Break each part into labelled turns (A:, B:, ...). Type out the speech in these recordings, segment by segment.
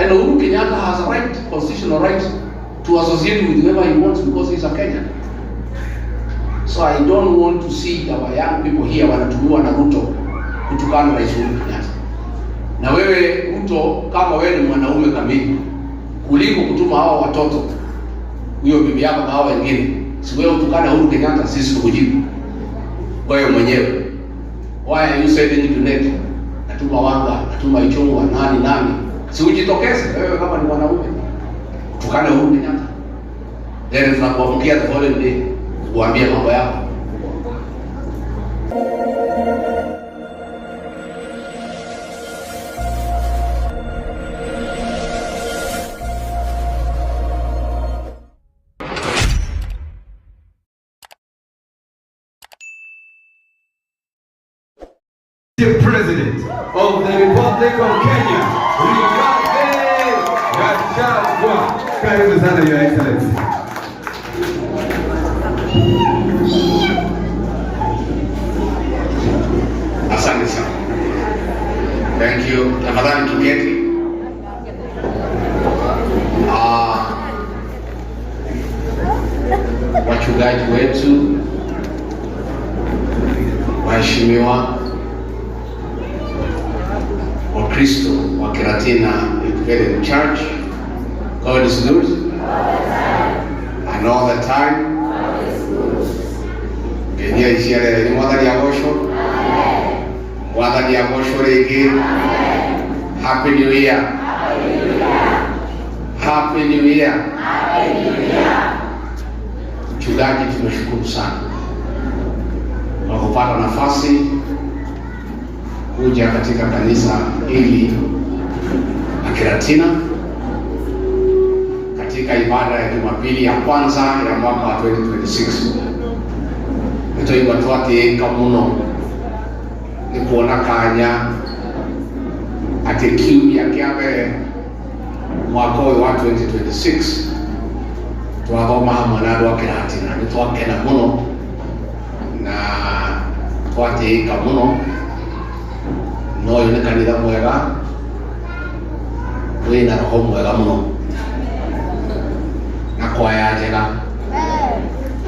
A: And Uhuru Kenyatta has a right, constitutional right, to associate with whoever he wants because he's a Kenyan. So I don't want to see our young people here wanatumiwa na Ruto kutukana Rais Uhuru Kenyatta. Na wewe Ruto, kama wewe ni mwanaume kamili, kuliko kutuma hawa watoto, huyo bibi yako na hawa wengine, si wewe utukane Uhuru Kenyatta, sisi tukujibu wewe mwenyewe. Why are you sending Junet? Natuma Wanga, natuma Ichung'wah, nani nani? Si ujitokeze wewe kama ni mwanaume, tukane Uhuru Kenyatta, then tunakuamkia the following day kuambia mambo yako.
B: The President of the Republic of Kenya, Rigathi Gachagua. Karibu sana, Your Excellency.
A: Asante sana. Thank you. Tafadhali tuketi. Ah, wachungaji wetu, waheshimiwa Wakristo wa Kiratina Evangelical Church, God is good and all the time. Ngenyia iciarere ni Mwathani agocwo, Mwathani agocwo rĩngĩ. Happy New Year. Happy New Year. Mchungaji, tumeshukuru sana kwa kupata nafasi kuja katika kanisa hili la Kiratina katika ibada ya Jumapili ya kwanza ya mwaka wa 2026. Nĩtwaigua twatĩĩka mũno nĩ kuona kanya atĩ kiumia kĩa mbere mwaka ũyũ wa 2026 twathoma hamwe na andũ a Kĩratina. Nĩ twakena mũno na twatĩĩka mũno, no ũyũ nĩ kanitha mwega wĩna roho mwega mũno na kwaya njega,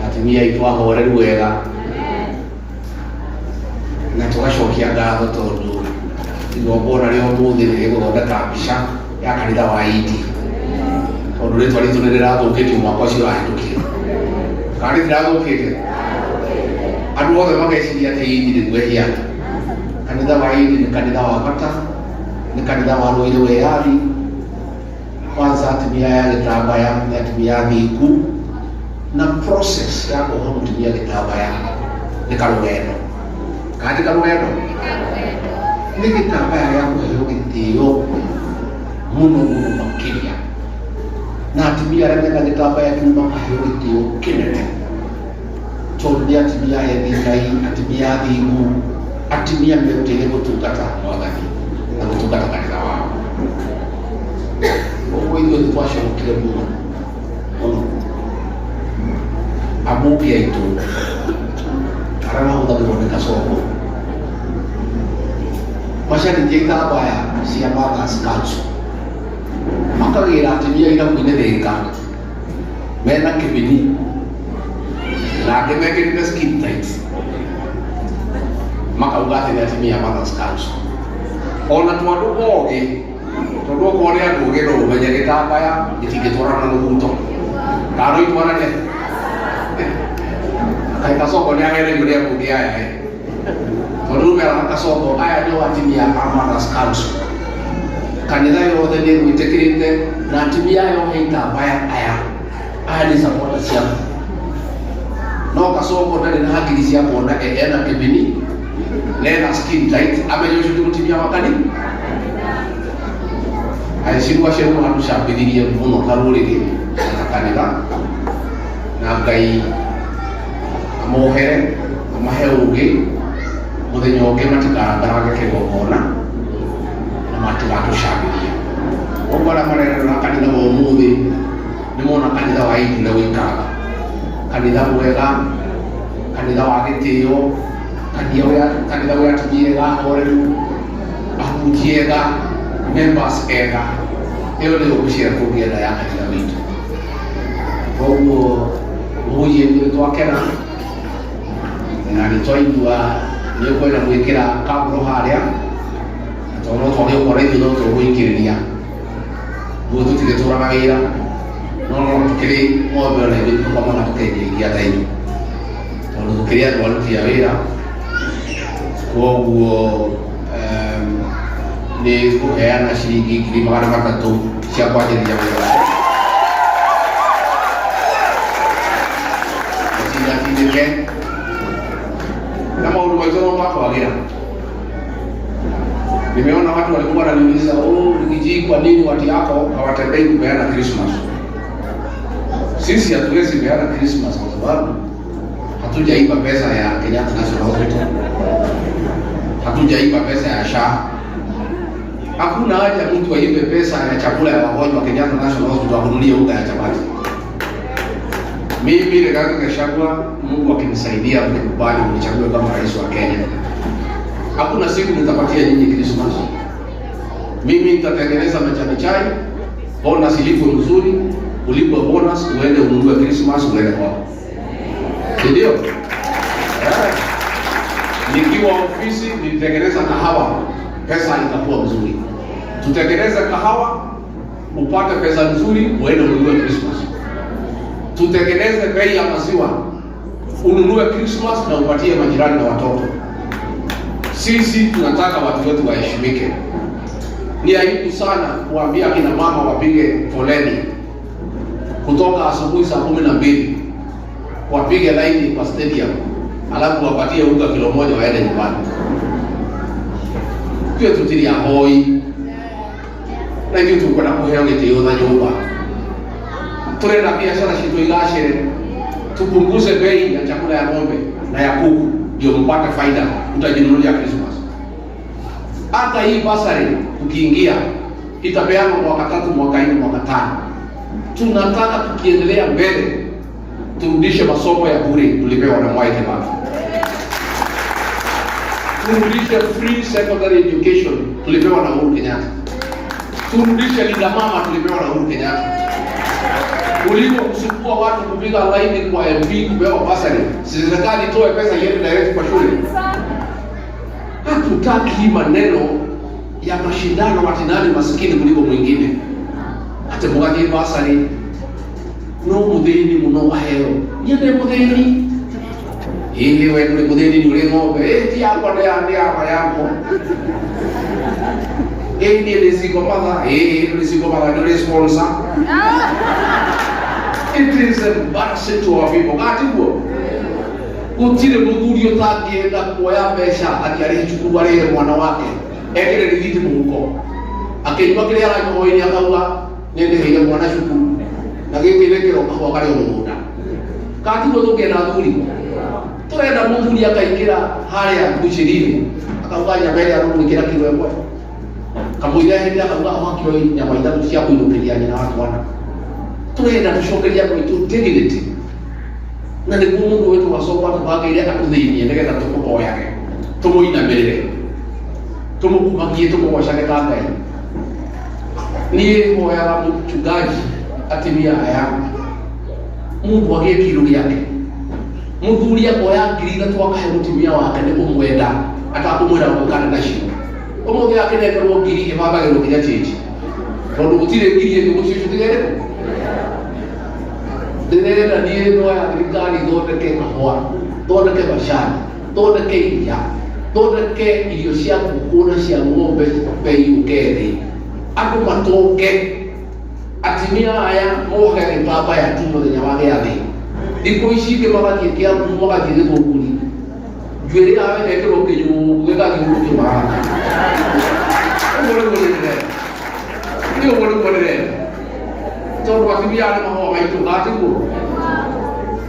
A: atumia aitũ ahoreru wega, na tũgacokia ngatho tondũ igongona rĩa ũmũthĩ nĩ rĩgũthondeka mbica ya kanitha wa Indi, tondũ rĩtwa ritũ nĩ rĩrathũkĩtio mwaka ũcio ũrahĩtũkire, kana rĩtirathũkĩte? Andũ othe mageciria atĩ Indi nĩ kwehia. Kanitha wa Indi nĩ kanitha wa bata, nĩ kanitha wa rũire wĩyathi. Kwanza atumia ya gĩtambaya nĩ atumia athingu, na process ya kuoha mũtumia gĩtambaya nĩ karũgendo, kana ti karũgendo? Nĩ gĩtambaya gĩa kũheo gĩtĩo mũno mũno makĩria, na atumia arĩa mena gĩtambaya kĩu makaheo gĩtĩo kĩnene, tondũ nĩ atumia ethi Ngai, atumia athingu, atumia merutĩire gũtungata Mwathani na gũtungata kanitha wao. Ũguo ithuĩ nĩ twaconokire mũno mũno ambunge aitũ arĩa mahũthagĩrwo nĩ Kasongo macarĩtie itambaya cia Mothers Council, makagĩra atumia irabu-inĩ Thĩka mena kĩbini na angĩ mekĩrĩte skin tight, makauga atĩ nĩ atumia Mothers Council. Ona to andũ ogĩ, tondũ okorwo nĩ andũ ogĩ no ũmenye gĩtambaya gĩtingĩtwarana na mũbuto, kana no itwarane? Kaĩ Kasongo nĩ aheragio nĩ ambunge aya ĩ? Tondũ rĩu meraga Kasongo aya nĩo atumia a Mothers Council, kanitha yothe nĩ gwĩtĩkĩrĩte na atumia aya ohe itambaya, aya aya nĩ supporter ciaku. No Kasongo ndarĩ na hakiri cia kuona ena kĩbini na ena skin tight, amenye ũcio ti mũtumia wa kanitha. Aiciru acio nĩ matũcambithirie mũno ta rũrĩrĩ na kanitha, na Ngai amohere, amahe ũgĩ, mũthenya ũngĩ matikarangarange kĩgongona na matigatũcambithie. Ũguo arĩa marerera kanitha wa ũmũthĩ nĩ mona kanitha wa Indi ũrĩa ũikaraga, kanitha mwega, kanitha wa gĩtĩo, kanitha wĩ atumia ega ahoreru, ahunjia ega, members ega. Ĩyo nĩyo ngũciĩra kũngĩenda ya kanitha witũ. Koguo mũhunjia, ithuĩ twakena na nĩ twaigua nĩ ũkwenda gwĩkĩra kambũro harĩa, na tondũ no twagĩũkora ithuĩ no tũgũikĩrĩria guo tũtigĩtũraga wĩra, no no tũkĩrĩ ng'ombe ona ithuĩ tũkamaga tũkendia iria ta inyuĩ, tondũ tũkĩrĩ andũ aruti a wĩra. Koguo nĩ kũheana ciringi 300,000 cia kwanjĩrĩria wĩra ũtindatindĩke na maũndũ maitũ no makwagĩra. Nimeona watu walikuwa wananiuliza, "Oh, Riggy G, kwa nini watu yako hawatembei kupeana Christmas?" Sisi hatuwezi peana Christmas kwa sababu hatujaiba pesa ya Kenyatta National Hospital, hatujaiba pesa ya SHA. Hakuna haja mtu aibe pesa ya chakula ya wagonjwa Kenyatta National Hospital akunulie unga ya chapati. Mimi Rigathi Gachagua, Mungu akinisaidia, mkikubali mnichague kama rais wa Kenya, hakuna siku nitapatia nyinyi Christmas. Mimi nitatengeneza majani chai, bonus ilipwe mzuri, ulipwe bonus, uende ununue Christmas, uende kwako, si ndio? Eh. Nikiwa ofisi nilitengeneza kahawa, pesa itakuwa mzuri. Tutengeneze kahawa, upate pesa nzuri, uende ununue Christmas. Tutengeneze bei ya maziwa, ununue Christmas na upatie majirani na watoto. Sisi tunataka watu wetu waheshimike. Ni aibu sana kuambia kina mama wapige foleni kutoka asubuhi saa 12, wapige laini kwa stadium, alafu wapatie unga kilo 1 waende nyumbani. Tuwe tutiri ahoi na ithuĩ tũkwenda kũheo gĩtĩo na nyũmba, turenda biashara citu igacĩre, tupunguze bei ya chakula ya ng'ombe na ya kuku ndio mpate faida, utajinunulia Christmas. Hata hii bursary tukiingia itapeanwa mwaka 3, mwaka 4, mwaka 5. Tunataka tukiendelea mbele turudishe masomo ya bure tulipewa na Mwai Kibaki, turudishe free secondary education tulipewa na Uhuru Kenyatta, turudishe Linda Mama tulipewa na Uhuru Kenyatta. Kuliko kusumbua watu kupiga laini kwa MP kupewa bursary, si serikali itoe pesa iende direct kwa shule? Hatutaki maneno ya mashindano ati nani maskini kuliko mwingine, ati mugathie bursary no muthini muno aheo. Niĩ ndĩ mũthĩni? Ĩĩ, we ndũrĩ mũthĩni, nĩ ũrĩ ng'ombe. Ĩ ti yakwa, nĩ ya nĩ yakwa yakwa. Ĩ niĩ ndĩ single mother. Ĩ ndũrĩ single mother, nĩ ũrĩ sponsor. It is embarrassing to our people. Gatiguo gũtirĩ mũthuri ũtangĩenda kuoya mbeca atĩ arĩhe cukuru, arĩhe mwana wake, ekĩre rithiti mũhuko, akĩnyua kĩrĩa aranyua hwaĩ-inĩ akauga, "Nĩ ndĩhĩire mwana cukuru na gĩkĩ nĩ kĩro kahũa karĩ o mũgũnda." Katiguo tũngĩenda athuri? Tũrenda mũthuri akaingĩra harĩa mbucĩri-inĩ akauga, "Nyama ĩrĩa rũgwĩkĩra kiro 1," kamũira hĩndĩ akauga, "Ũgakĩoi nyama ithatũ cia kũinũkĩria nyina wa twana." Tũrenda tũcokerie andũ aitũ dignity, na nĩguo mũndũ wetũ gacokwa tũbangĩire atũthĩnie nĩgetha tũmũhoyage, tũmũinamĩrĩre, tũmũkumagie, tũmũgocage ta Ngai. Niĩ hoyaga mũchungaji, atumia aya, mũndũ agĩe kiro gĩake. Mũthuri akoya 3,000 akahe mũtumia wake nĩ kũmwenda, atakũmwĩra gwĩkana nacio. Ũmũthĩ akĩnengerwo ngiri ĩbangagĩrwo nginya change, tondũ gũtirĩ ngiri ĩngĩ mũciĩ ũcio tiga ĩrĩkũ. Ndĩrenda niĩ no ya thirikari thondeke kahũa, thondeke macani, thondeke iria, thondeke irio cia ngũkũ na cia ng'ombe, bei yũke thĩ, andũ matonge. Atumia aya mohe gĩtambaya tu mũthenya wa gĩathĩ. Thikũ ici ingĩ magathiĩ Kĩambu, magathiĩ Gĩthũngũri, njuĩrĩ yao ĩgekĩrwo kĩnyũngũ gĩgathiĩ ũguo kĩmaraga. Ũguo nĩguo niĩ ndĩrenda, nĩ ũguo nĩguo ndĩrenda, tondũ atumia aya nĩ mahũa maitũ. Gatiguo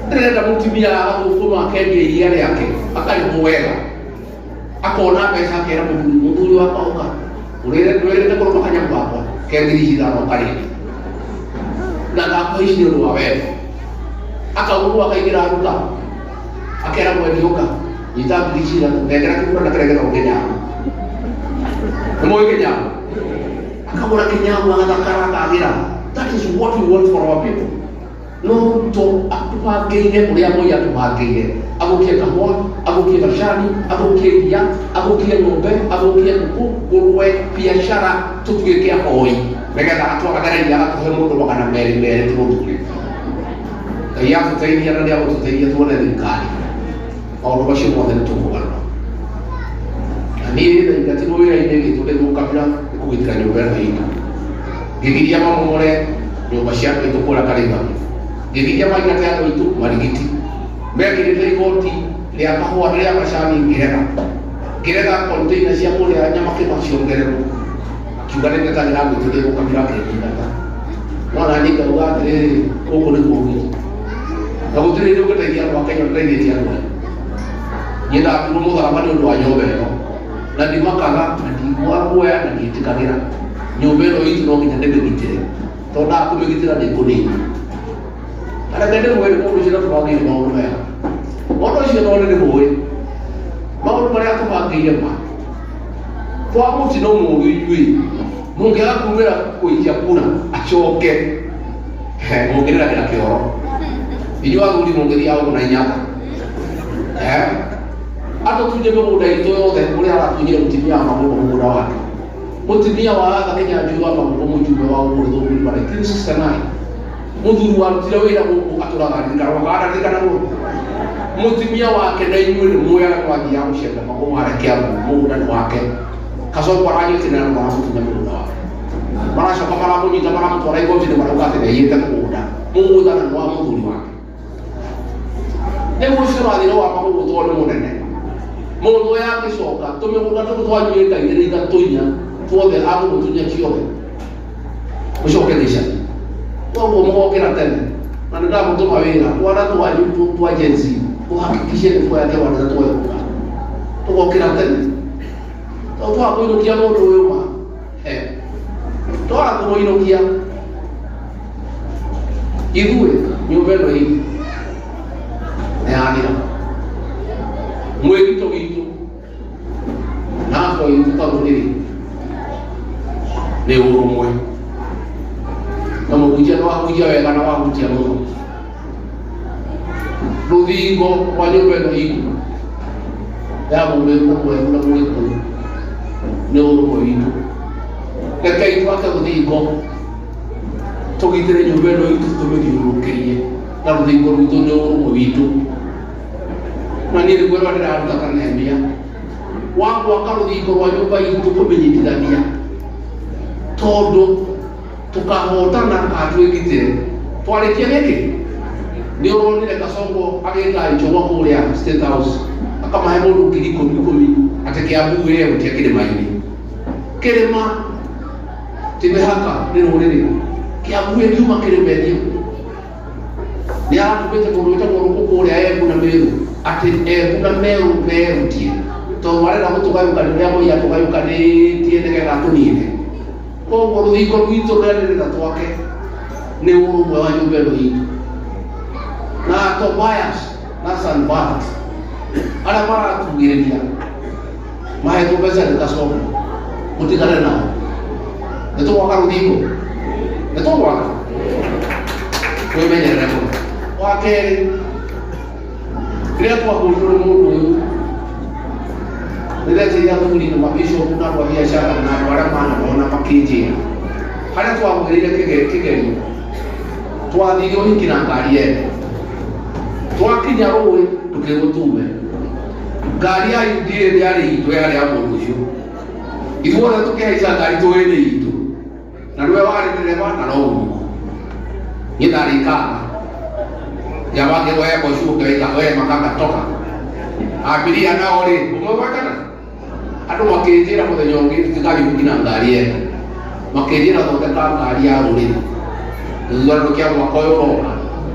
A: ndĩrenda mũtumia agathũkũma, akendia iria rĩake, akarĩhwo wega, akona mbeca, akera mũthuri, "Mũthuri wakwa, ũka ndwĩrĩte kũrũma kanyamũ gakwa ke 5,000 ũkarĩhe na ngakũhe ici nĩ ũndũ wa wendo." Akaugwo, akaingĩra nduka, akera mwendia, "Ũka nyita 3,000, nengera kĩgũra na kĩrĩa gĩtagwo kĩnyamũ." Nĩ mũĩ kĩnyamũ? Akagũra kĩnyamu agathakara akagĩra. That is what we want for our people. No Ruto atũbangĩire ũrĩa Moi atũbangĩire, agũkie kahũa, agũkie macani, agũkie iria, agũkie ng'ombe, agũkie ngũkũ, ngũrwe, biacara, tũtuĩke ahoi nĩgetha atwagagĩrĩria agatũhe mũndũ 200 tũmũthure. Ngai atũteithia na nĩagũtũteithia tuone thirikari, maũndũ macio mothe nĩ tũkũgarũra. Na niĩ ndaingatirwo wĩra-inĩ ngĩtwo ndĩ mũkabira nĩ kũgitĩra nyũmba ĩno itũ. Ngĩgiria mamomore nyũmba cia andũ aitũ kũrĩa Karĩithani. Ngĩgiria maingate andũ aitũ Marigiti. Mekĩrĩte igoti rĩa kahũa na rĩa macani ngĩrega. Ngĩrega container cia kũrĩa Nyamakĩma ciongererwo. Akiuga nĩ ngetagĩra ngwĩtwo ndĩ mũkabira akĩnyingata. No na niĩ ngauga atĩrĩrĩ, gũkũ nĩkuo gwitũ. Na gũtirĩ hĩndĩ ũngĩteithia andũ a Kenya ũtateithĩtie andũ aya. Niĩ ndaturwo mũtharaba nĩ ũndũ wa nyũmba ĩno. Na ndimakaga na ndiguaga guoya na ndiĩtĩkagĩra. Nyũmba ĩno itũ no nginya ndĩmĩgitĩre. Tondũ ndaga kũmĩgitĩra nĩ ngũnina. Na reke ndĩmwĩre mũndũ ũcio ndatũbangĩire maũndũ mega. Mũndũ ũcio no nĩ ndĩmũĩ. Maũndũ marĩa atũbangĩire ma. Kwa mũtino mũũru inyuĩ mũngĩaga kumĩra gũikia kura acoke mũngĩrĩragĩra kĩoro. Inyuĩ athuri mũngĩthiaga ũguo na inyata. Atũtunye mĩgũnda itũ yothe ũrĩa aratunyire mũtumia wa Magogo mũgũnda wake. Mũtumia wa Arthur Kĩnyanjui wa Magogo mũjumbe wa gũkũ Gĩthũngũri wa 1969. Mũthuri warutire wĩra gũkũ atũraga aririkanagwo kana ndaririkanagwo. Mũtumia wake na inyuĩ nĩ mũĩ arĩa mwathiaga gũcenga Magogo harĩa Kĩambu mũgũnda nĩ wake. Kasongo aranyitĩte na maramũtunya mũgũnda wake. Maracoka maramũnyita maramũtwara igoti-inĩ marauga atĩ nĩaiyĩte mũgũnda. Mũgũnda na nĩ wa mũthuri wake. Nĩguo ũcio ũrathire wa Magogo tondũ nĩ mũnene. Mũndũ ũyũ angĩcoka tũmĩgũnda tũtũ twanyu ĩka igĩrĩ ithatũ inya tuothe agũgũtunya ciothe. Mũcoke gĩcagi. Koguo mũgokĩra tene na nĩ ndamũtũma wĩra twana twanyu twa Gen Z mũhakikishe nĩ tuoya kĩbandĩ na tuoya kura. Tũgokĩra tene. Tondũ twaga kũinũkia mũndũ ũyũ ma. Twaga kũmũinũkia ithuĩ nyũmba ĩno itũ nĩ yathira. Mwĩgito witũ na ngo itũ ta rũrĩrĩ nĩ ũrũmwe. Na mũhunjia nĩ wahunjia wega na wahunjia mũno. Rũthingo rwa nyũmba ĩno itũ ya mũrĩu na mwerũ na mũgĩkũyũ nĩ ũrũmwe witũ. Rekei twake rũthingo tũgitĩre nyũmba ĩno itũ tũmĩthiũrũrũkĩrie na rũthingo rwitũ nĩ ũrũmwe witũ. Na niĩ nĩguo ĩrĩa ndĩraruta ta Nehemia wa gwaka rũthingo rwa nyũmba itũ kũmĩnyitithania tondũ tũkahotana kana twĩgitĩre. Twarĩkia gĩkĩ nĩ ũronire Kasongo agĩta Icũgwa kũrĩa State House akamahe mũndũ 10,000 ikũmi atĩ Kĩambu wĩre gũtia kĩrĩma-inĩ. Kĩrĩma ti mĩhaka nĩ rũrĩrĩ. Kĩambu ĩngiuma kĩrĩma ĩthiĩ kũ? Nĩ aratũmĩte mũndũ wĩtagwo Rũkũ kũrĩa Embu na Meru atĩ Embu na Meru merutie tondũ arenda gũtũgayũkania ũrĩa Moi atũgayũkanĩtie nĩgetha atũnine. Koguo rũthingo rwitũ rũrĩa ndĩrenda twake nĩ ũrũmwe wa nyũmba ĩno itũ. Na Tobias na Sanballat arĩa maratugĩrĩria mahetwo mbeca nĩ Kasongo mũtigane nao. Nĩ tũgwaka rũthingo, nĩ tũgwaka, twĩmenyerere mũno. Wa kerĩ, rĩrĩa twahũrirwo nĩ mũndũ ũyũ nĩndetĩire athuri na mabishopu na andũ a biacara na andũ arĩa manamona makĩnjĩra harĩa twagwĩrĩire kĩgerio twathire ũhiki na ngari ene twakinya rũĩ tũkĩrwo tume ngari ya UDA ndĩarĩ itũ yarĩ ya mũndũ ũcio ithuothe tũkĩhaica ngari tũĩ nĩ itũ na nĩwe warĩ ndereba na no mũhuko niĩ ndarĩ ikamba yabangĩrwo we shuka we makanga toka abiria nao rĩ ũmwe gwakana andũ makĩnjĩra mũthenya ũngĩ tũtigathiĩ gũkinya ngari ĩno makĩnjĩra thondeka ngari ya rũrĩrĩ gĩthurano kĩa mwaka ũyũ ũroka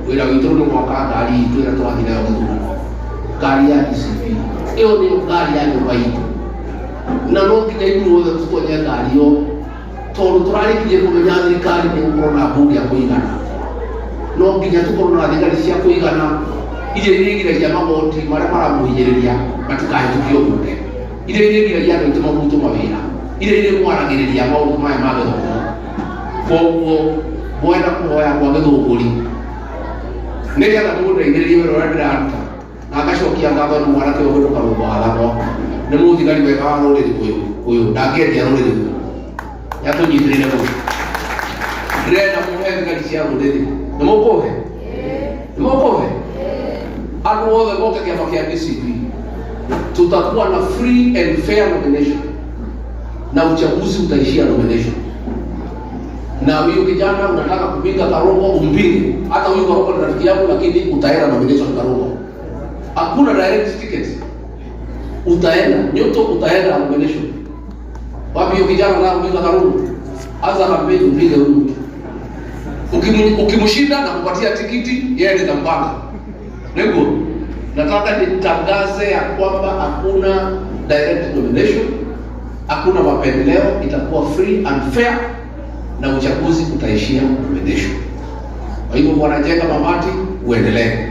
A: wĩra witũ nĩ gwaka ngari itũ ĩrĩa tũrathiĩ nayo gĩthurano ngari ya DCP ĩyo nĩyo ngari ya nyũmba itũ na no nginya ithuothe tũtonye ngari ĩyo tondũ tũrarĩkirie kũmenya thirikari nĩ gũkorwo na mbunge ya kũigana no nginya tũkorwo na thigari cia kũigana iria irĩgiragia magoti marĩa maramũhinyĩrĩria matikahĩtũkio mbunge iria irĩgiragia andũ aitũ mabutwo mawĩra. Iria irĩ mwaragĩrĩria maũndũ maya ma gĩthomo. Koguo mwenda kũhoya kwa gĩthũngũri nĩgetha mũndeithĩrĩrie wĩra ũrĩa ndĩraruta, na ngacokia ngatho nĩ mwanake ũyũ gwĩtwo Karũngo wa Thakwa, nĩ mũthigari wega wa rũrĩrĩ ũyũ, ũyũ ndangĩendia rũrĩrĩ rũrũ, nĩatũnyitĩrĩire mũno. Ndĩrenda mũhe thigari cia rũrĩrĩ, nĩ mũkũhe? Nĩ mũkũhe? Andũ othe moke kĩama kĩa DCP, tutakuwa na free and fair nomination na uchaguzi utaishia nomination. Na huyu kijana unataka kupinga Karungo, umpinge. Hata huyu Karungo ni rafiki yangu, lakini utaenda nomination Karungo. Hakuna direct ticket, utaenda nyoto, utaenda nomination. Wapi huyo kijana anataka kupinga Karungo? Anza kampeni, upinge huyu mtu. Ukimshinda na kupatia tikiti, yeye nitampanga. Niguo nataka nitangaze ya kwamba hakuna direct nomination, hakuna mapendeleo, itakuwa free and fair na uchaguzi utaishia nomination. Kwa hivyo Bwana Jenga Mamati, uendelee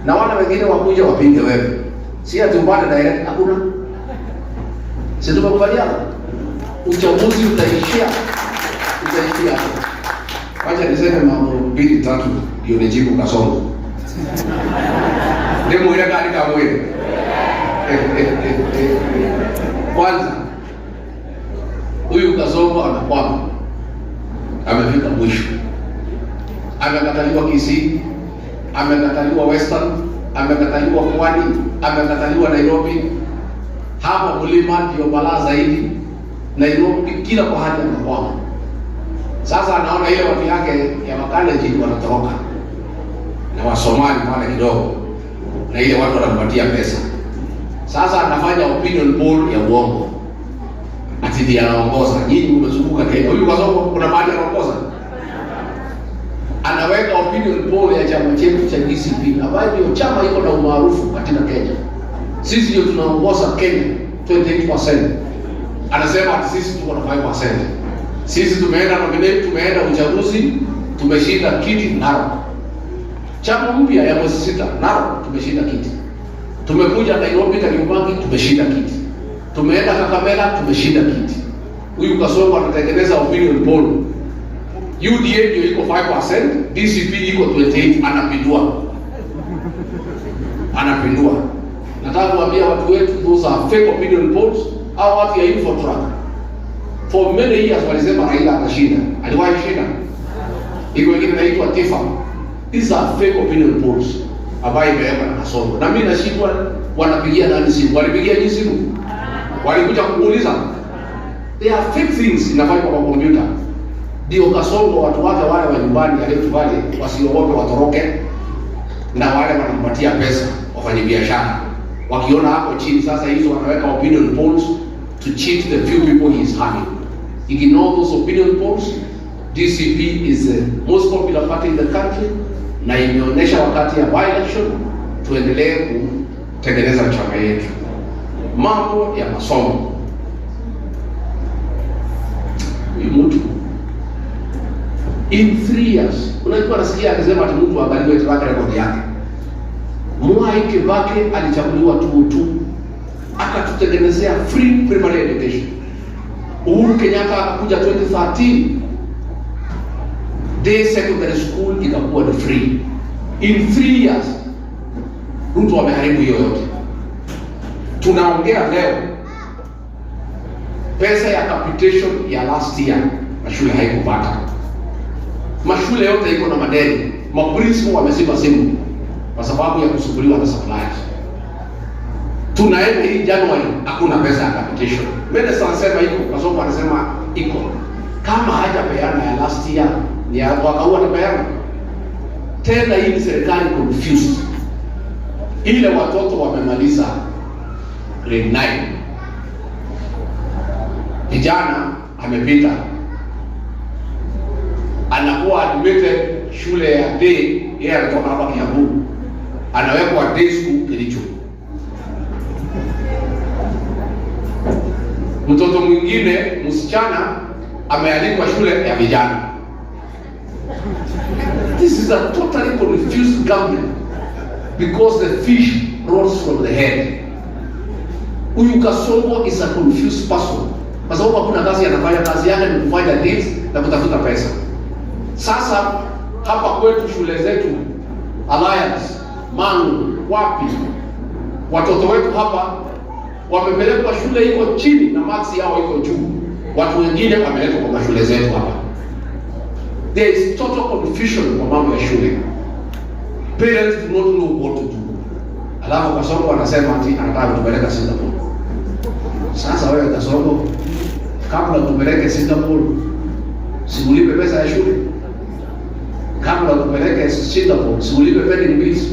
A: na wale wengine wakuja wapinge wewe, si ati upande direct, hakuna. Si tumekubaliana? Uchaguzi utaishia hapo. Wacha niseme mambo mbili tatu ndio nijibu Kasongo. Ndimwire kana ndikamwire? Kwanza huyu Kasongo amekwama, amefika mwisho, amekataliwa Kisii, amekataliwa Western, amekataliwa Pwani, amekataliwa Nairobi. Hapa mlima ndio balaa zaidi. Nairobi kila pahali amekwama. Sasa anaona ile watu yake ya Wakalenjin wanatoroka na Wasomali pale kidogo, na ile watu wanampatia pesa. Sasa anafanya opinion poll ya uongo ati ndiye anaongoza. Nyinyi mmezunguka Kenya, huyu Kasongo kuna mahali anaongoza? Anaweka opinion poll ya chama chetu cha DCP ambayo ndio chama iko na umaarufu katika Kenya. Sisi ndio tunaongoza Kenya 28%. Anasema ati sisi tuko na 5%. Sisi tumeenda nominate, tumeenda uchaguzi, tumeshinda kiti Narok. Chama mpya ya mwezi 6 Narok tumeshinda kiti. Tumekuja Nairobi Kariobangi tumeshinda kiti. Tumeenda Kakamega tumeshinda kiti. Huyu Kasongo anatengeneza opinion poll. UDA ndio iko 5%, DCP iko 28, anapindua. Anapindua. Nataka kuambia watu wetu, those are fake opinion polls au watu ya Infotrack. For many years walisema Raila atashinda. Aliwahi shinda? Iko wengine inaitwa Tifa. These are fake opinion polls ambayo imewekwa na Kasongo. Na mimi nashindwa, wanapigia nani simu? Walipigia nyinyi simu? Walikuja kuuliza? They are fake things inafanywa kwa kompyuta. Ndio Kasongo watu wake wale wa nyumbani ya Rift Valley wasiogope watoroke, na wale wanampatia pesa wafanye biashara. Wakiona hapo chini sasa, hizo wanaweka opinion polls to cheat the few people he is having. Ignore those opinion polls. DCP is the most popular party in the country na imeonyesha wakati ya by-election tuendelee kutengeneza chama yetu. Mambo ya masomo, huyu mtu in 3 years, unajua nasikia akisema ati mtu angaliwe track record yake. Mwai Kibaki alichaguliwa 2002 akatutengenezea free primary education. Uhuru Kenyatta akakuja 2013, day secondary school ikakuwa ni free. In 3 years Ruto ameharibu hiyo yote. Tunaongea leo, pesa ya capitation ya last year mashule haikupata. Mashule yote iko na madeni, maprinsipal wamezima simu kwa sababu ya kusumbuliwa na suppliers. Tunaenda hii January, hakuna pesa ya capitation. Minister anasema iko, Kasongo anasema iko. Kama hajapeana ya last year, ni ya mwaka huu atapeana tena? Hii ni serikali confused. Ile watoto wamemaliza grade 9, kijana amepita, anakuwa admitted shule ya day, yeye anatoka hapa Kiambu, anawekwa day school Kericho. Mtoto mwingine msichana amealikwa shule ya vijana. This is a totally confused government because the fish rots from the head. Huyu Kasongo is a confused person. Kwa sababu hakuna kazi anafanya, kazi yake ni kufanya deals na kutafuta pesa. Sasa hapa kwetu shule zetu Alliance, Mangu, wapi, watoto wetu hapa wamepelekwa shule iko chini na marks yao iko juu. Watu wengine wameletwa kwa mashule zetu hapa. There is total confusion kwa mambo ya shule. Parents do not know what to do. Alafu Kasongo anasema ati anataka kutupeleka Singapore. Sasa wewe Kasongo, kabla tupeleke Singapore, si ulipe pesa ya shule? Kabla tupeleke Singapore, si ulipe pending bills?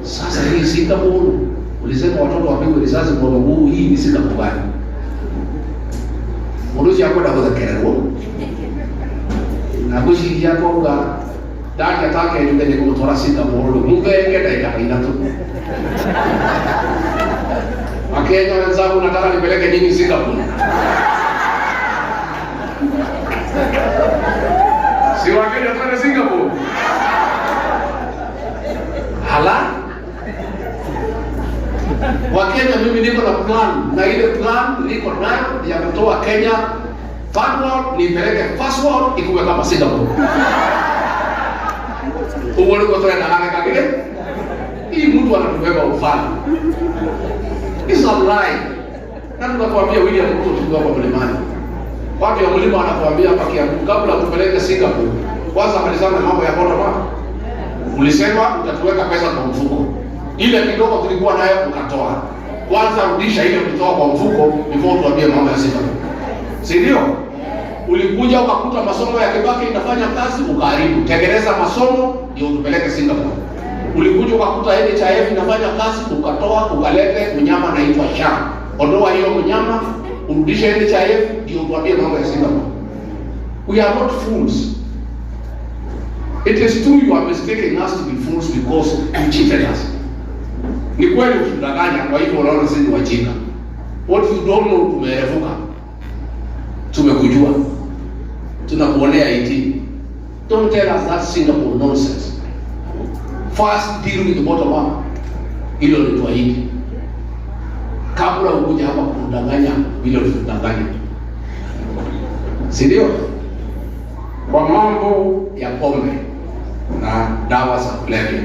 A: Sasa hii Singapore ulisema watoto wapigwe risasi kwa mguu, hii ni Singapore gani? Mũndũ ũcio akwenda gũthekererwo na ngwĩciria kwauga ndangĩatake njuge nĩ kũmũtwara Singapore rĩ, mũthenge ndagĩka ta 3. Wakenya wenzangu, nataka nipeleke nyinyi Singapore. Si Wakenya twende Singapore? Hala? Wakenya, mimi niko na plan, na ile plan niko nayo ya kutoa Kenya third world nipeleke first world ikuwe kama Singapore. Uguo niguo tũrendaga mekagĩre. Hii mtu anatubeba ufalme. It's a lie. Na tunakwambia William Ruto tukiwa hapa mlimani. Watu wa mlima wanakuambia hapa Kiambu, kabla tupeleke Singapore, kwanza malizana mambo ya bottom up. Ulisema utatuweka pesa kwa mfuko. Ile kidogo tulikuwa nayo ukatoa. Kwanza rudisha ile ulitoa kwa mfuko before tuambie mambo ya Singapore. Si ndio? Ulikuja ukakuta masomo ya Kibaki inafanya kazi, ukaharibu. Tengeneza masomo ndio utupeleke Singapore. Ulikuja ukakuta NHIF inafanya kazi, ukatoa, ukalete mnyama anaitwa SHA. Ondoa hiyo mnyama, urudishe NHIF ndio utuambie mambo ya Singapore. We are not fools. It is true you are mistaking us to be fools because you cheated us. Ni kweli utudanganya, kwa hivyo unaona sisi ni wajinga. What you don't know, tumeerevuka. Tumekujua. Tunakuonea IT. Don't tell us that Singapore nonsense. First deal with the bottom up. Hilo ni tuahidi. Kabla ukuja hapa kudanganya vile ulitudanganya. Si ndio? Kwa mambo ya pombe na dawa za kulevya,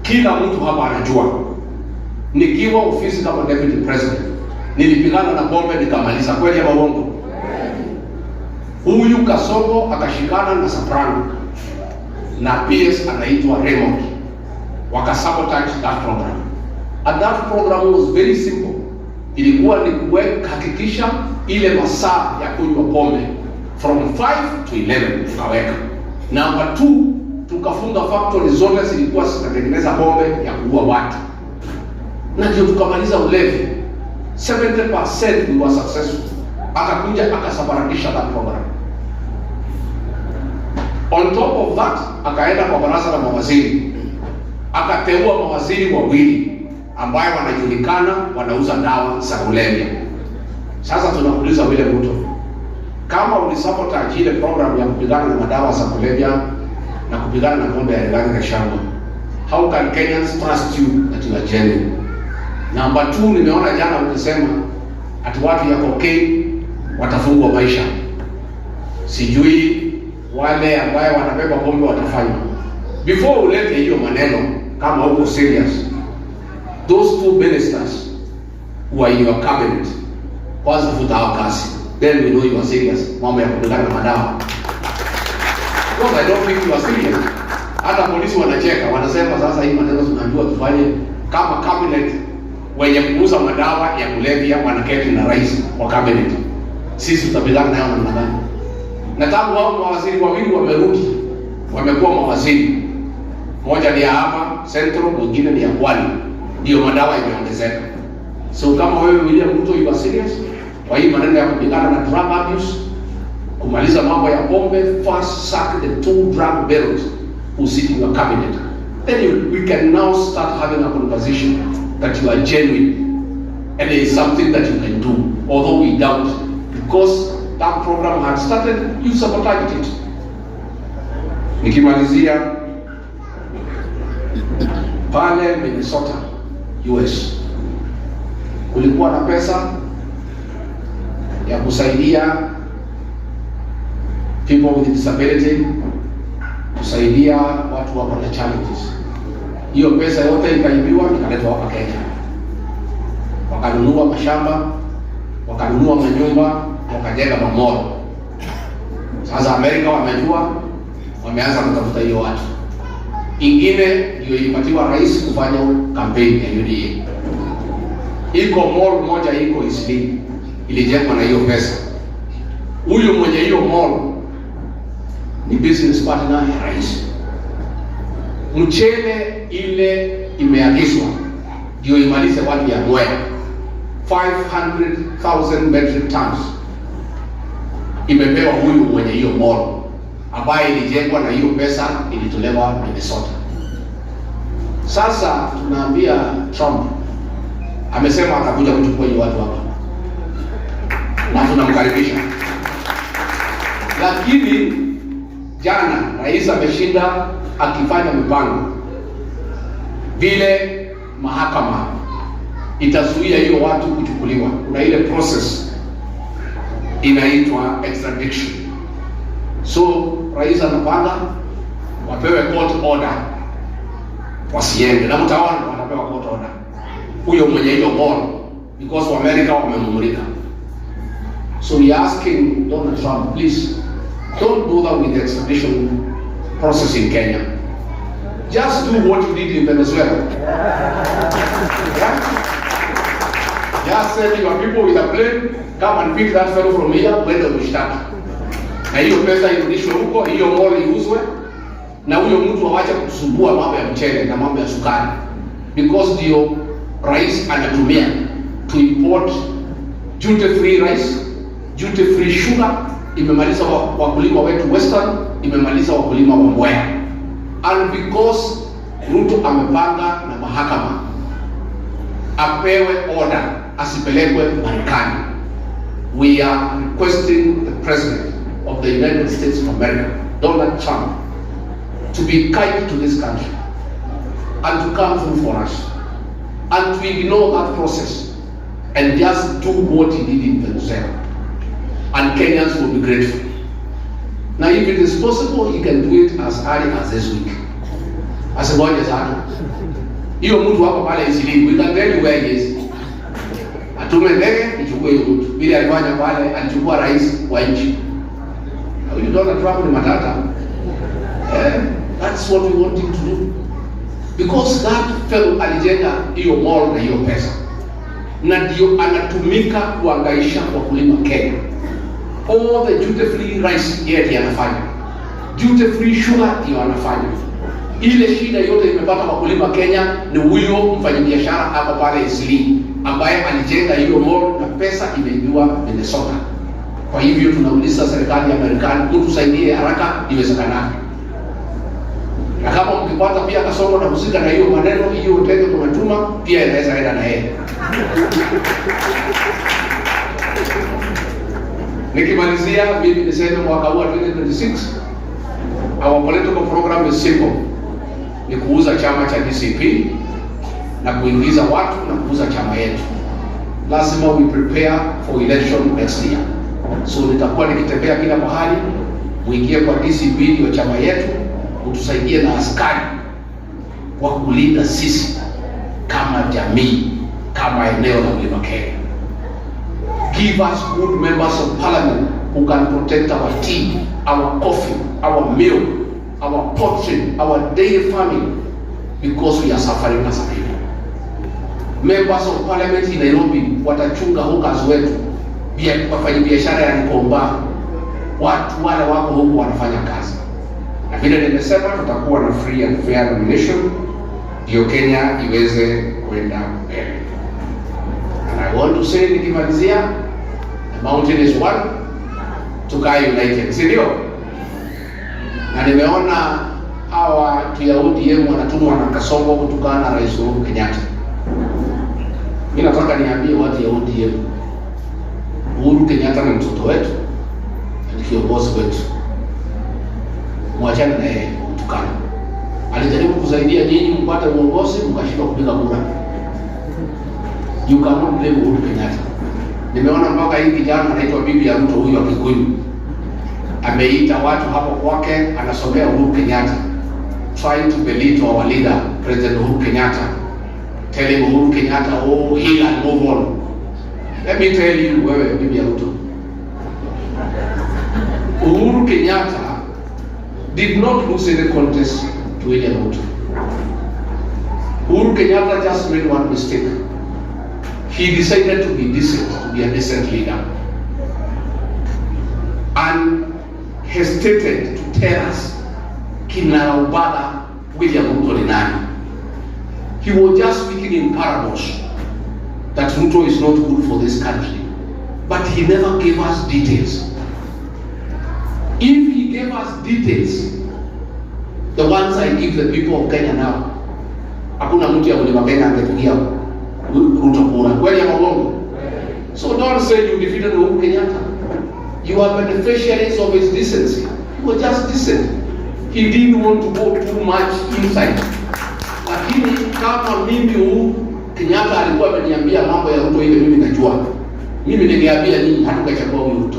A: kila mtu hapa anajua. Nikiwa ofisi kama deputy president, nilipigana na pombe nikamaliza. Kweli ama uongo? Huyu Kasongo akashikana na Soprano na PS anaitwa Raymond, wakasabotage that program. And that program was very simple. Ilikuwa ni kuhakikisha ile masaa ya kunywa pombe from 5 to 11 tukaweka. Number 2, tukafunga factory zote zilikuwa zinatengeneza pombe ya kuua watu, na ndio tukamaliza ulevi. 70% we were successful. Akakuja akasambaratisha that program. On top of that, akaenda kwa baraza la mawaziri, akateua mawaziri wawili ambayo wanajulikana wanauza dawa za kulevya. Sasa tunakuuliza William Ruto, kama ulisabotage ile program ya kupigana na madawa za kulevya na kupigana na pombe ya Rigathi Gachagua, how can Kenyans trust you that you are genuine? Number 2, nimeona jana ukisema ati watu ya cocaine watafungwa maisha. Sijui wale ambaye wanabeba pombe watafanywa. Before ulete hiyo maneno, kama uko serious, those two ministers who are in your cabinet, kwanza futa hao kazi, then we know you are serious mambo ya kupigana na madawa. Because I don't think you are serious. Hata polisi wanacheka, wanasema sasa hii maneno tunajua tufanye kama cabinet, wenye kuuza madawa ya kulevya wanaketi na rais wa cabinet. Sisi tutapigana nayo namna gani? Na tangu hao mawaziri wawili wamerudi, wamekuwa mawaziri, mmoja ni ya hapa Central, mwingine ni ya Pwani, ndio madawa imeongezeka. So kama wewe William Ruto you are serious kwa hii maneno ya kupigana na drug abuse, kumaliza mambo ya pombe, first sack the two drug barons who sit in your cabinet. Then we can now start having a conversation that you are genuine and there is something that you can do, although we doubt, because that program had started, you sabotaged it. Nikimalizia pale Minnesota, US, kulikuwa na pesa ya kusaidia people with disability, kusaidia watu wako na challenges. Hiyo pesa yote ikaibiwa ikaletwa hapa Kenya, wakanunua mashamba, wakanunua manyumba, wakajenga mamall. Sasa Amerika wamejua, wameanza kutafuta hiyo watu. Ingine ndio ilipatiwa rais kufanya kampeni ya UDA. Iko mall moja iko Eastleigh ilijengwa na hiyo pesa. Huyu mwenye hiyo mall ni business partner ya rais. Mchele ile imeagizwa ndio imalize watu ya Mwea, 500,000 metric tons imepewa huyu mwenye hiyo mall ambaye ilijengwa na hiyo pesa ilitolewa Minnesota. Sasa tunaambia Trump, amesema atakuja kuchukua hiyo watu hapa na tunamkaribisha, lakini jana rais ameshinda akifanya mipango vile mahakama itazuia hiyo watu kuchukuliwa. Kuna ile process inaitwa extradition. So rais anapanga wapewe court order wasiende, na mtaona watapewa court order huyo mwenye hiyo mall, because America wamemumulika. So we are asking Donald Trump, please don't bother with the extradition process in Kenya. Just do what you did in Venezuela. Yeah? Just send your people with a plane, come and pick that fellow from here, mwende umshtaki. Na hiyo pesa irudishwe huko, hiyo mall iuzwe, na huyo mtu awache kutusumbua mambo ya mchele na mambo ya sukari, because ndio rais anatumia to import duty free rice, duty free sugar. Imemaliza wakulima wetu Western, imemaliza wakulima wa Mwea, and because Ruto amepanga na mahakama apewe order asipelekwe Marekani. We are requesting the President of the United States of America, Donald Trump, to be kind to this country and to come through for us and to ignore that process and just do what he did in Venezuela. And Kenyans will be grateful. Now, if it is possible, he can do it as early as this week. Asingoje sana. Hiyo mtu hapo pale Eastleigh, we can tell you where he is. Atume ndege ichukue hiyo mtu. Vile alifanya pale, alichukua rais wa nchi. Na huyu Donald Trump ni matata. Eh, that's what we want him to do. Because that fellow alijenga hiyo mall na hiyo pesa, na ndio anatumika kuangaisha wakulima Kenya. All the duty free rice yeye ndiye anafanya, duty free sugar ndio anafanya. Ile shida yote imepata wakulima Kenya ni huyo mfanyabiashara hapo pale Eastleigh ambaye alijenga hiyo mall na pesa imeibiwa Minnesota. Kwa hivyo tunauliza serikali ya Marekani mtusaidie haraka iwezekanavyo, na kama mkipata pia Kasongo na husika na hiyo maneno, hiyo ndege tunatuma pia inaweza enda na yeye. Nikimalizia mimi niseme mwaka huu wa 2026 our political program is simple, ni kuuza chama cha DCP na kuingiza watu na kuuza chama yetu. Lazima we prepare for election next year. So nitakuwa nikitembea kila mahali, muingie kwa DCP ndio chama yetu, utusaidie na askari wa kulinda sisi kama jamii, kama eneo la Mlima Kenya. Give us good members of parliament who can protect our tea, our coffee, our milk, our poultry, our dairy farming, because we are suffering as a people. Members of parliament in Nairobi watachunga hawkers wetu, wafanyabiashara ya Gikomba, watu wale wako huku wanafanya kazi. Na vile nimesema, tutakuwa na free and fair nomination ndio Kenya iweze kwenda mbele. And I want to say nikimalizia, the mountain is one, tukae united, si ndio? Na nimeona hawa watu ya ODM wanatumwa na Kasongo kutukana na Rais Uhuru Kenyatta. Mimi nataka niambie watu ya ODM, Uhuru Kenyatta ni mtoto wetu, ni kiongozi wetu, mwachane na yeye kutukana. Alijaribu kusaidia nyinyi mpate uongozi, mkashindwa kupiga kura. You cannot blame Uhuru Kenyatta. Nimeona mpaka hii kijana anaitwa bibi ya Ruto, huyu wa Kikuyu, ameita watu hapo kwake, anasomea Uhuru Kenyatta, trying to belittle our leader, President Uhuru Kenyatta, telling Uhuru Kenyatta, "Oh, heal and move on." Let me tell you, wewe bibi ya Ruto, Uhuru Kenyatta did not lose any contest to William Ruto. Uhuru Kenyatta just made one mistake. He decided to be decent, to be a decent leader, and hesitated to tell us kinagaubaga William Ruto ni nani. He was just speaking in parables that Ruto is not good for this country. But he never gave us details. If he gave us details, the ones I give the people of Kenya now, hakuna mtu ya Mlima Kenya angepigia Ruto kura. Kweli ama uongo? So don't say you defeated Uhuru Kenyatta. You are beneficiaries of his decency. He was just decent. He didn't want to go too much inside. Lakini kama mimi Uhuru Kenyatta alikuwa ameniambia mambo ya Ruto ile mimi najua, mimi ningeambia nyinyi hatungechagua huyu Ruto.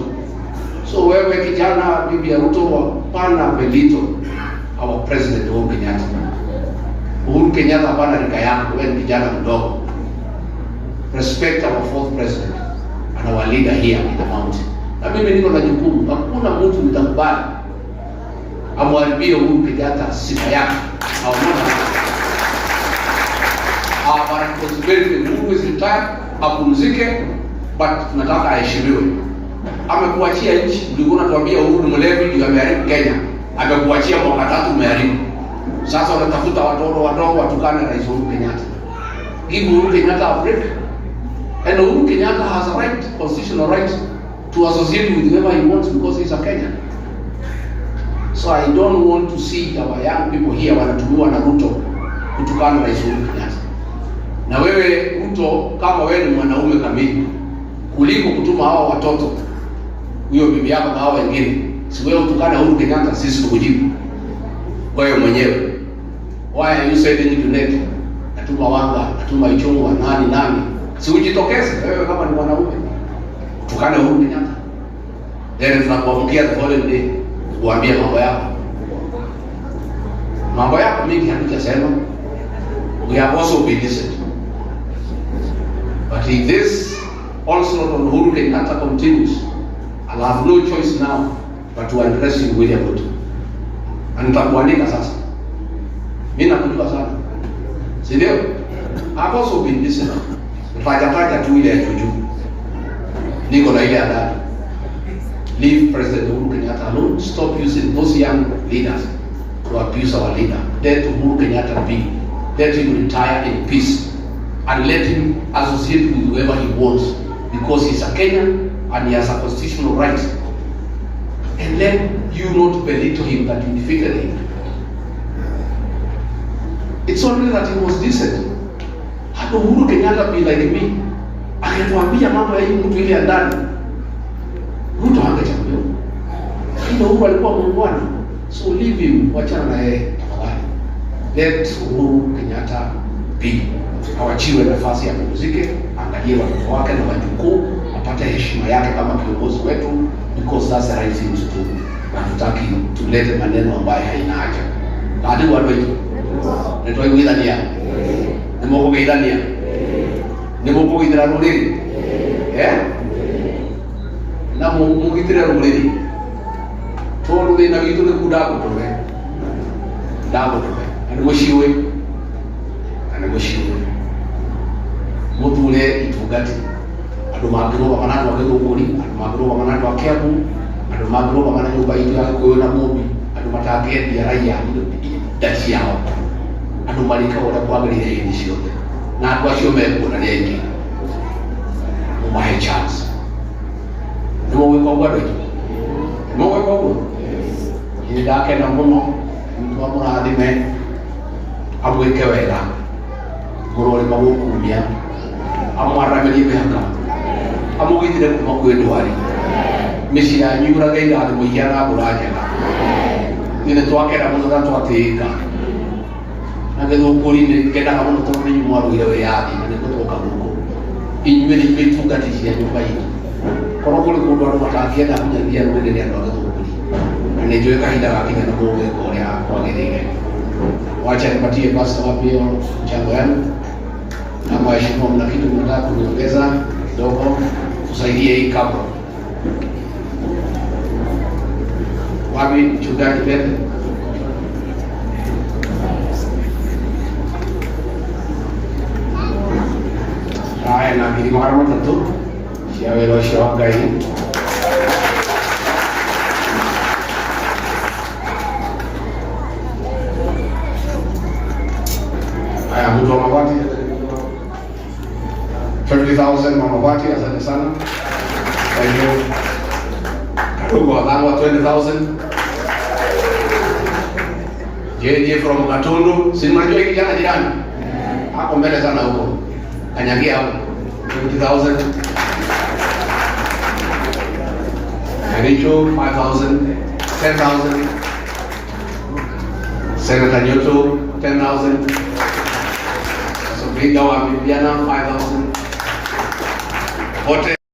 A: So wewe kijana, bibi ya Ruto, hapana belittle our President Uhuru Kenyatta. Uhuru Kenyatta hapana rika yako, wewe ni kijana mdogo. Respect our fourth president and our leader here in the mountain. Na mimi niko na jukumu, hakuna mtu nitakubali amharibie Uhuru Kenyatta sifa yake. Hauna our responsibility. Uhuru is retired, apumzike, but tunataka aheshimiwe. Amekuachia nchi, ulikuwa unatuambia Uhuru ni mlevi ndio ameharibu Kenya. Amekuachia mwaka 3, umeharibu. Sasa unatafuta watoto wadogo watukane Rais Uhuru Kenyatta. Give Uhuru Kenyatta a break. And Uhuru Kenyatta has a right, constitutional right, to associate with whoever he wants because he's a Kenyan. So I don't want to see our young people here wanatumiwa na Ruto kutukana Rais Uhuru Kenyatta. Na wewe Ruto, kama wewe ni mwanaume kamili, kuliko kutuma hawa watoto, huyo bibi yako na hao wengine, si wewe utukane Uhuru Kenyatta, sisi tukujibu wewe mwenyewe. Why are you sending Junet? Natuma Wanga, natuma Ichung'wah, nani nani? Si ujitokeze wewe kama ni mwanaume, utukane Uhuru Kenyatta, then tunakuamkia the following day kuambia mambo yako. Mambo yako mingi hatujasema. We have also been listened. But if this onslaught on Uhuru Kenyatta continues, I'll have no choice now but to address you, William Ruto. Na nitakuandika sasa. Mimi nakujua sana. Si ndio? I've also been listening. Taja taja tu ile ya juju. Niko na ile ya ndani. Leave President Uhuru Kenyatta alone. Stop using those young leaders to abuse our leader. Let Uhuru Kenyatta be. Let him retire in peace. And let him associate with whoever he wants, because he's a Kenyan and he has a constitutional right. And let you not belittle him that you defeated him. It's only that he was decent. Had Uhuru Kenyatta be like me, angetuambia mambo ya hii mtu ile ya ndani, Ruto hangechaguliwa. Lakini Uhuru alikuwa muungwana. So leave him, wachana na yeye tafadhali. Let Uhuru Kenyatta be. Awachiwe nafasi ya pumzike, angalie watoto wake na wajukuu, apate heshima yake kama kiongozi wetu, because that's the right thing to do. Hatutaki tulete maneno ambayo haina haja. Hadi watu wetu nĩtwaiguithania, nĩ mũkũgeithania, nĩ mũkũgitĩra rũrĩrĩ, eh? Na mũgitĩre rũrĩrĩ tondũ thĩna witũ nĩ kunda ngũtũme ndagũtũme na nĩ mũciũĩ, na nĩ mũciũĩ. Mũthure itungati, andũ mangĩrũgama na andũ a Gĩthũngũri, andũ mangĩrũgama na andũ a Kiambu, andũ mangĩrũgama na nyũmba itũ ya Gĩkũyũ na Mũmbi, andũ matangĩendia raia nda ciao, andũ marĩkaga ũrĩa kwagĩrĩire hĩndĩ ciothe, na andũ acio mekuona nĩ aingĩ. Mũmahe chance. Nĩ mũgwĩka ũguo, andũ aitũ? Nĩ mũgwĩka ũguo? Nĩ ndakena mũno. Mũtu amũrathime, amwĩke wega, mũrore magũkumia, amwaramĩrie mĩhaka, amũgitĩre kuma kwĩ ndwari, mĩciĩ yanyu yurage irathimo ihiana mbura njega. Ithuĩ nĩ twakena mũno na twatĩĩka na Gĩthũngũri. Nĩ ngenaga mũno tondũ nĩ inyuĩ mwarũire wĩyathi na nĩguo twoka gũkũ. Inyuĩ nĩ inyuĩ itungati cia nyũmba itũ. Korwo kũrĩ kũndũ andũ matangĩenda kũnyathia rũrĩrĩ nĩ andũ a Gĩthũngũri, na nĩ njũĩ kahinda gakinya nĩ mũgwĩka ũrĩa kwagĩrĩire. Wacha nipatie pastor wapi mchango yenu, na mheshimiwa, mna kitu mnataka kuniongeza kidogo, tusaidie hii kabro. Wapi mchungaji Ben? Haya, na ngiri magana matatu cia wĩra ũcio wa Ngai. Haya, mtu wa mabati 50,000 wa mabati, asante sana. Thank you. Karugo Wadhangwa 20,000. JJ from Gatundu, si mnajua hii kijana jirani? Ako mbele sana huko. Kanyagia hapo. 20,000. Kericho 5,000, 10,000. Senator Nyoto 10,000. Sobriga wa Bibiana 5,000. Wote